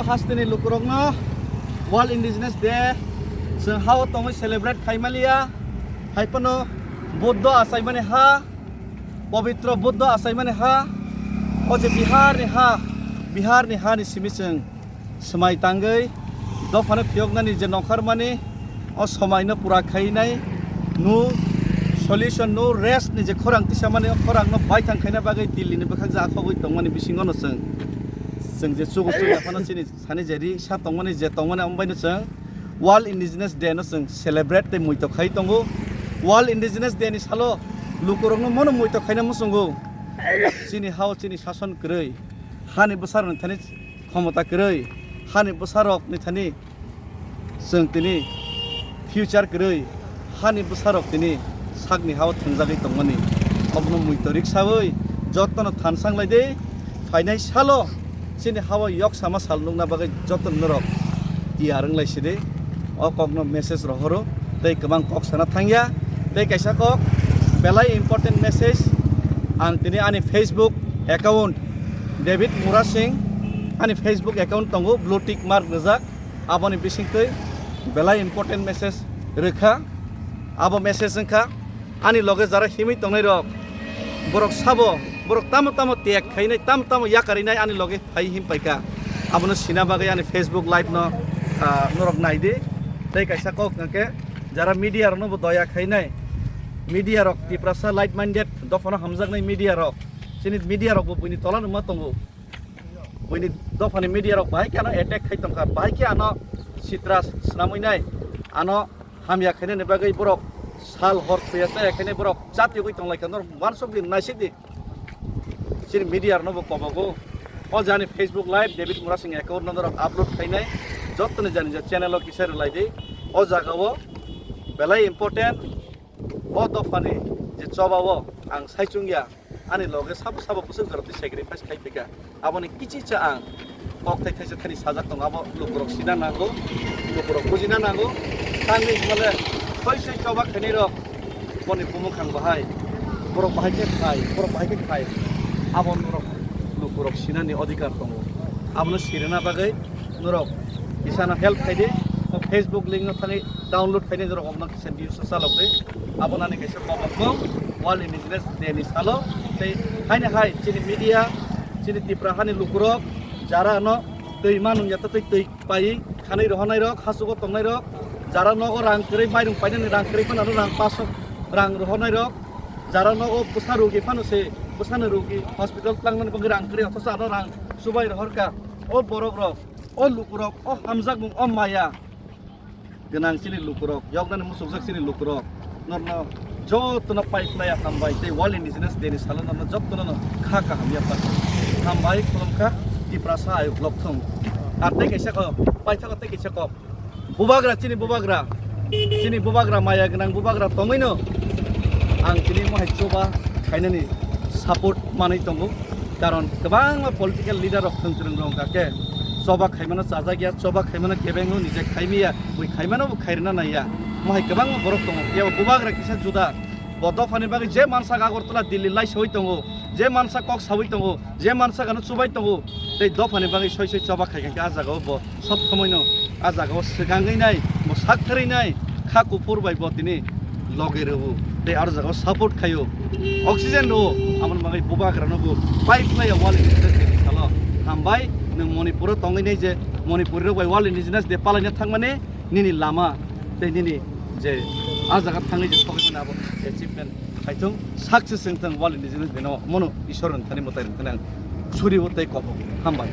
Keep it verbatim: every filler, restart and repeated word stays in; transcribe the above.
Hasteni lukurokno World Indigenous Day chwng hao tongwi celebrate khaimaliya, hai phano Buddha achaimani ha, pobitro Buddha achaimani ha, o je Biharni ha, Biharni hani simi chwng swmai tangwi dophano phiyoknani je nongkhormani, o somaino pura khainai, no solution, no rest ni je khorang tisamani, o khorangno baithang khaina bagwi Delhi ni bwkhak je akhogwi tongmani bisingono chwng, chwng je chugo chuya phano chini sani je ri sa tongmani, je tongmani, amo baino chwng World Indigenous Day no chwng celebrate tei muito khai tongo. World Indigenous Day ni salo lukurokno mono muito khaina muchungo. Chini hao chini sason kwrwi, hani bwsarokni thani khomota kwrwi, hani bwsarokni thani chwng tini future kwrwi, hani bwsarok tini sakni hao thwngjagwi tongmani. Obono muito riksawi jotono thansanglai de, phainai salo chini hao yoksama sal nukna bagwi jotono norok tiyar wnglai sidi. O kokno message rohoro tei kwbang kok sana thangya. Tei kaisa kok belai important message ang tini ani Facebook account David Murasing, ani Facebook account tongo, blue tick mark rijak. Aboni bisingtwi belai important message rwkha. Abo message wngkha, ani loge jara himwi tongnai rok, borok sabo, borok tamo tamo tek khainai, tamo tamo yakarinai ani loge phai him paikha. Abono sina bagwi ani Facebook live no, ah, norok naidi. Tei kaisa kok hwnkhe, jara media rokno bo doya khainai, media rok Tiprasa like minded dophano hamjaknai media rok, chini media rok bo buini tola numa tongo. Buini dophani media rok bahai khe ano attack khai tongkha, bahai khe ano sitra swnamwi nai, ano hamya khainani bagwi borok sal hor thuya chaya khainai borok chatiyogwi tonglaikha, norok uansukdi, naisikdi. Chini media rokno bo kobogo. O jani Facebook live David Murasing account no norok upload khainai, jottoni jani je channel o kisa rwlaidi. O jaga o belai important. O dophani je choba o ang saichung ya, ani loge sabo sabo bwswk jorok twi sacrifice khai phaikha. Aboni kichicha ang kok thai thaisa thani sajak tongo, abo lukurok sina nango, lukurok bujina nango. Tangwi hwnmale soi soi choba khainai rok boni bumukhang bahai, borok bahai khe khai, borok bahai khe khai, abo norok lukurok sinani odhikar tongo. Abono sirina bagwi norok kisano help khaidi, o Facebook link no thangwi download khaidi, norok omono kisa views o chalokdi. Abo nani kaisa kobokbong World Indigenous Day ni salo. Tei haino hai chini media, chini Tipra hani lukurok jara no twi manung ya twi twi pai khanwi rohornai rok, hachugo tongnai rok, jara nogo rang kwrwi mairung painani rang kwrwi phano rang paso rang rohornai rok, jara nogo bwsa rogi phano se bwsano rogi hospital tlangnani bagwi rang kwrwi, othocho ano rang chubai rohorkha. O borok rok, o lukurok, o hamjakmung, o maya gwnang chini lukurok, yoknani muchukjak chini lukurok, norno jotono pai phlaiya hambai tei World Indigenous Day ni salo norno jotono no kha kaham yapar hambai khulumkha. Tiprasa ayuk lokthung. Ar tei kaisa kok, paithago tei kaisa kok. Bubagra, chini bubagra, chini bubagra, maya gwnang bubagra tongwino ang tini mohai choba khainani support manwi tongo. Karon kwbangma political leader rok thwng kwrwng rok hwnkha khe choba khaimano chajak ya, choba khaimano kebengno nije khaimiya, bui khaimano bo khairwna naiya. Mohai kwbangma borok tongo, phiya bo bubagra kisa juda. Bo dophani bagwi je mansak Agartala, Delhi laisowi tongo, je mansak kok sawi tongo, je mansak ano chubai tongo, tei dophani bagwi soi soi choba khai kha khe a jagao bo sob somoino a jagao swkangwi nai, bo sak thwrwi nai, kha kuphur bai bo tini loge rwo tei aro jagao support khaio, oxygen rwo. Aboni bagwi bubagrano bo pai phlaiya World Indigenous Day ni salo. Hambai, nwng Manipuro tongwi nai je Manipuri rok bai World Indigenous Day palaina thangmani nini lama tei nini je a jaga thangwi je sogwi mani abo achievement khaithung, success wngthung World Indigenous Day no, mono Isor rwngthani mwtai rwngthani ang suri o tei kobo. Hambai.